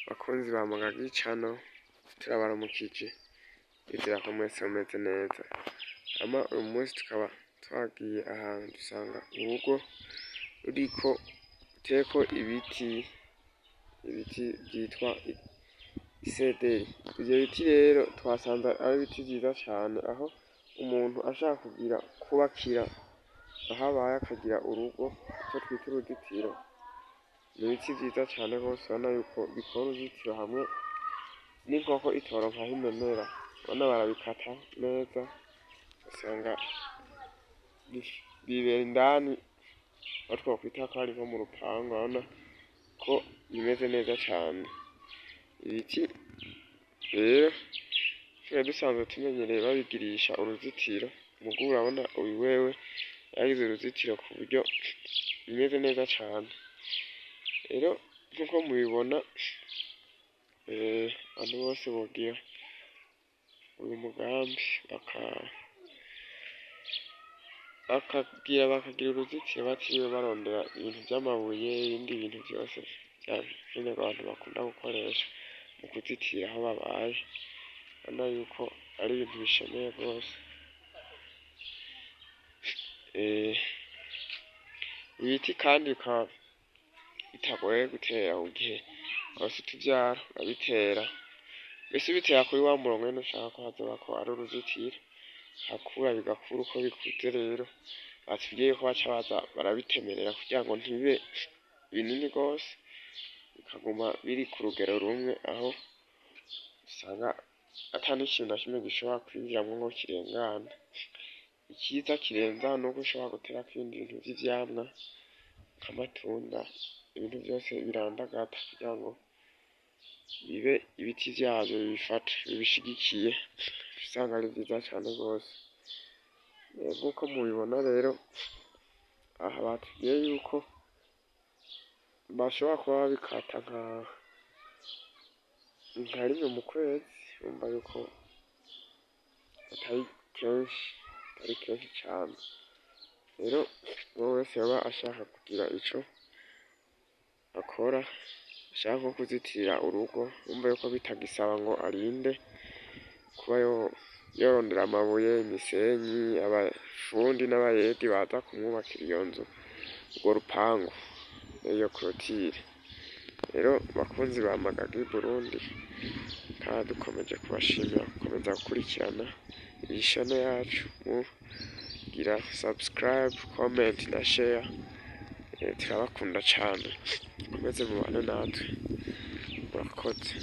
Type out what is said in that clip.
Bakunzi ba Mugagi Channel, turabaramukije, twizera ko mwese mumeze neza. Hama uyu munsi tukaba twagiye ahantu dusanga urugo ruriko ruteyeko ibiti vyitwa isederi. Ivyo biti rero twasanze ari ibiti vyiza cane, aho umuntu ashaka kugira kubakira aho abaye akagira urugo, ico twita uruzitiro. Ni ibiti vyiza cane gose, ubona yuko bikora uruzitiro hamwe n'inkoko itoronka aho imenera. Urabona barabikata neza, usanga bibera indani aho twokwita ko ari nko mu rupangu, urabona ko bimeze neza cane. Ibiti rero twari dusanzwe tumenyereye babigirisha uruzitiro, muga urabona uyu wewe yaragize uruzitiro ku buryo bimeze neza cane. Rero nkuko mubibona, abantu bose bogira uyu mugambi bakagira uruzitiro batiriwe barondera ibintu vy'amabuye, ibindi bintu vyose vyankenerwa abantu bakunda gukoresha mu kuzitira aho babaye. Urabona yuko ari ibintu bishemeye rwose. Ibiti kandi bikaba bitagoye gutera mu gihe waronse utuvyaro, urabitera, mbese ubitera kuri wa murongo nyene ushaka ko hazobako ari uruzitiro, bigakura bigakura uko bikuze. Rero batubwiye ko baca baza barabitemerera kugira ngo ntibibe binini gose, bikaguma biri ku rugero rumwe, aho usanga ata n'ikintu na kimwe gishobora kwinjiramwo ngo kirengane. Iciza kirenzaho nuko ushobora guterako ibindi bintu vy'ivyamwa nk'amatunda, ibintu vyose birandagata kugira ngo bibe ibiti vyavyo bibifata bibishigikiye, usanga ari vyiza cane gose. Nkuko mubibona rero, aha batubwiye yuko bashobora kuba babikata nka rimwe mu kwezi, urumva yuko atari kenshi, atari kenshi cane. Rero uwo wese yoba ashaka kugira ico akora, ashaka nko kuzitirira urugo, urumva yuko bitagisaba ngo arinde kuba yorondera amabuye, imisenyi, abafundi n'abayedi baza kumwubakira iyo nzu, urwo rupangu n'iyo clôture. Rero bakunzi ba Magagi Burundi, tukaba dukomeje kubashimira gukomeza gukurikirana iyi chaîne yacu, mugira subscribe, comment na share. Turabakunda cane, mukomeze mubane natwe, murakoze.